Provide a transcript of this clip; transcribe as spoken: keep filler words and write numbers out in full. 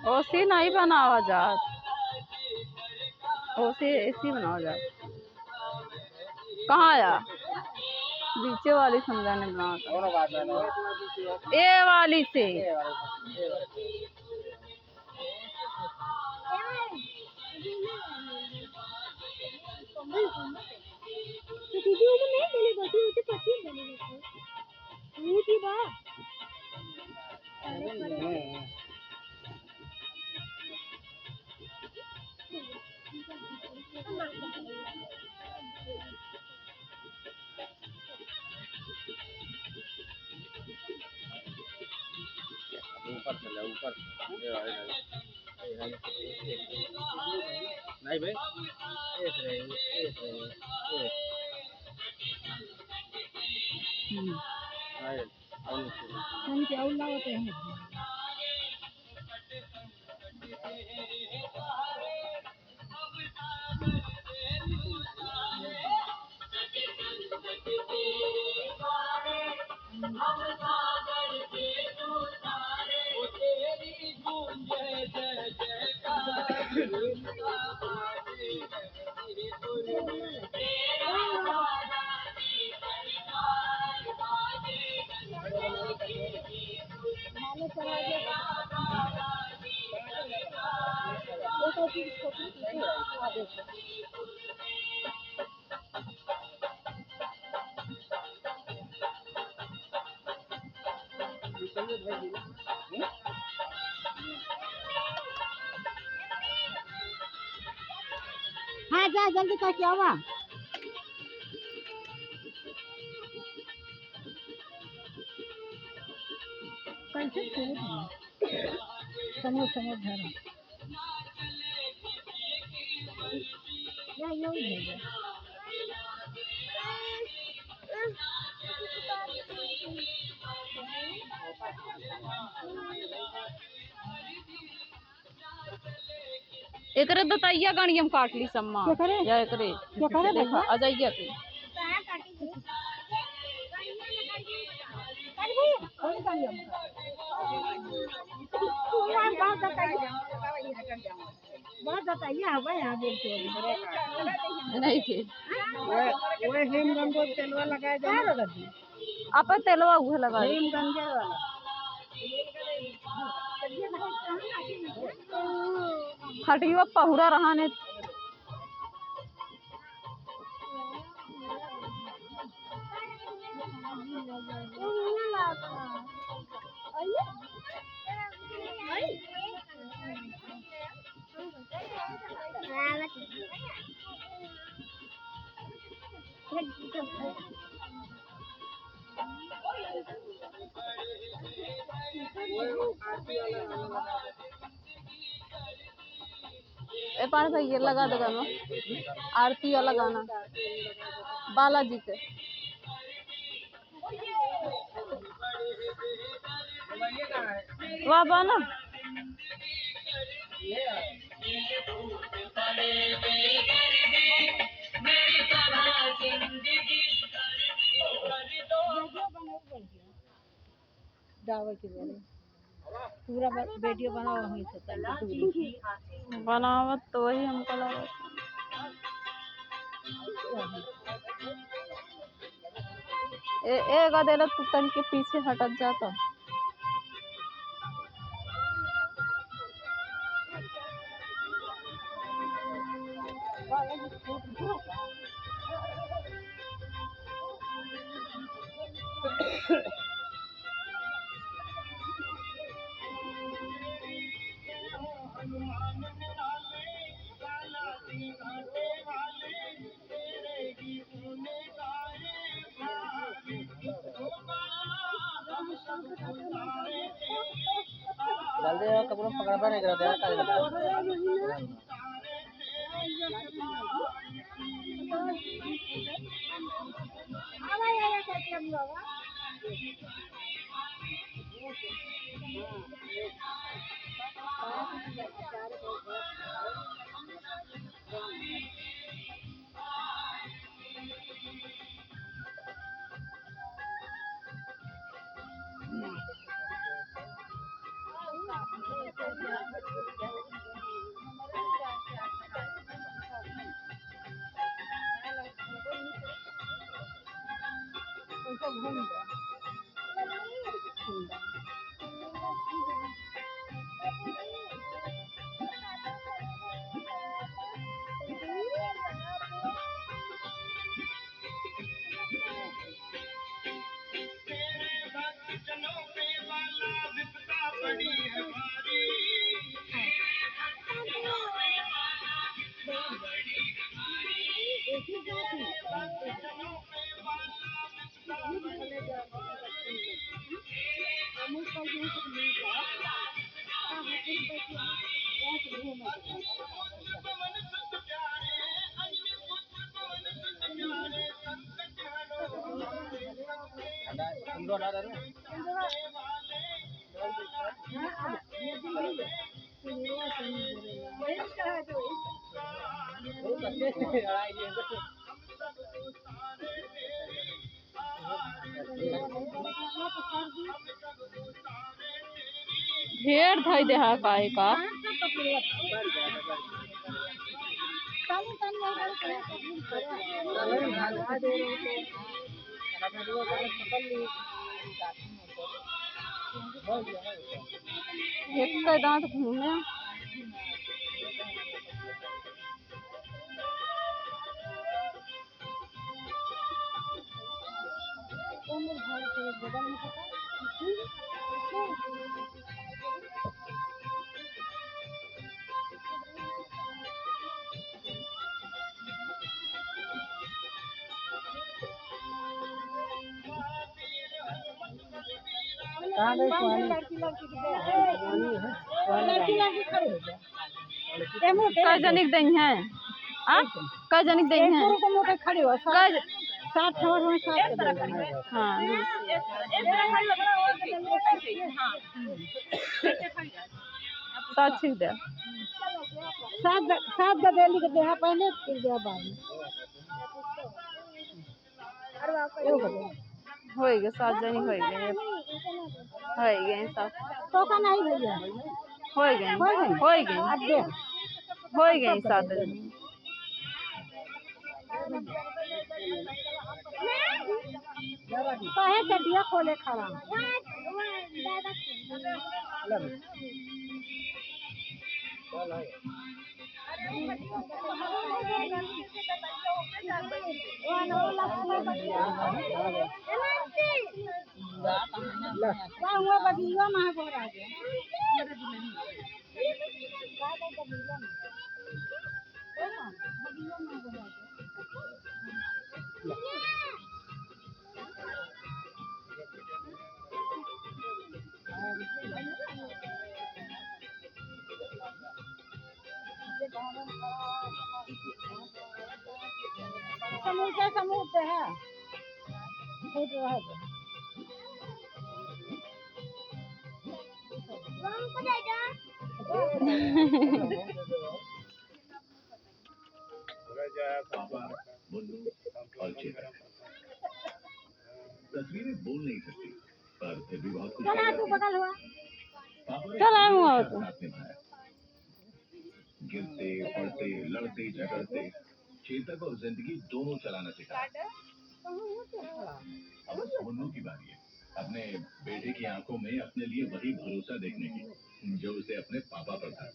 ओसी नहीं बनावा जात, ओसी ऐसी बनावा जात। कहाँ आया? बीचे वाली समझाने बनावा था। ए वाली से। ऊपर चले, ऊपर। ये वाले नहीं। नहीं भाई, ऐसे नहीं, ऐसे नहीं, ऐसे। हम्म। हाँ, ये, और नीचे। हम क्या उल्ला होते हैं? हाँ, जा, जल्दी करके आवा। कैसे खेले थे? समझ, समझ धरा। या, या, या, या। एकरे दतैया गाड़ी हम काट ली सम्मा। केकरे? या एकरे। केकरे देखा, भैया? अजैया के। बहुत दतैया हवा यहाँ बोलते हैं। नहीं के। वो, वो हेमगंगो तेलवा लगाए दे। आप तेलवा उहे लगा दे। हेमगंगे वाला। खटियो पहुरा रहा ने। ए पार भैया लगा दे गाना, आरती वाला गाना बालाजी के। वाह, वाह ना। गावे के बोले। पूरा ब-, वीडियो बनाओ, वहीं से तब दूर। बनावत तो वही हमको लागत। ए, ए, गदेला, तू तनिके पीछे हटत जा तो। जल्दी आओ, कपड़ा पकड़बा नहीं करत यार, काहे लगा? ढेर धई देहा काहे का। एक दांत घूमे। कहाँ गई सुहानी? कै जनिक दई हैं? आ? कै जनिक दई हैं? कै ज-, सात ठो, सात ठो दई हैं। हाँ। सात ठीक दे। सात द-, सात दे देली के देहा पहले, फिर देहा बाद में। होई गए, सात जनी होई गए। होई गए सात। तो का नहीं भैया? होई गए। होई गए? होई गए। अब दे। होई गए सात जनी। काहे चड्डिया खोले खड़ा? समूचा, समूचा है। फूट रहा है। पापा, मुन्नू और चेतन। तस्वीरें बोल नहीं सकती, पर फिर भी बहुत कुछ कह जाती हैं। पापा ने चला हुआ हमेशा तो। साथ निभाया। गिरते, पड़ते, लड़ते, झगड़ते, चेतक और जिंदगी दोनों चलाना सिखाया। अब उस मुन्नू की बारी है अपने बेटे की आंखों में अपने लिए वही भरोसा देखने की, जो उसे अपने पापा पर था।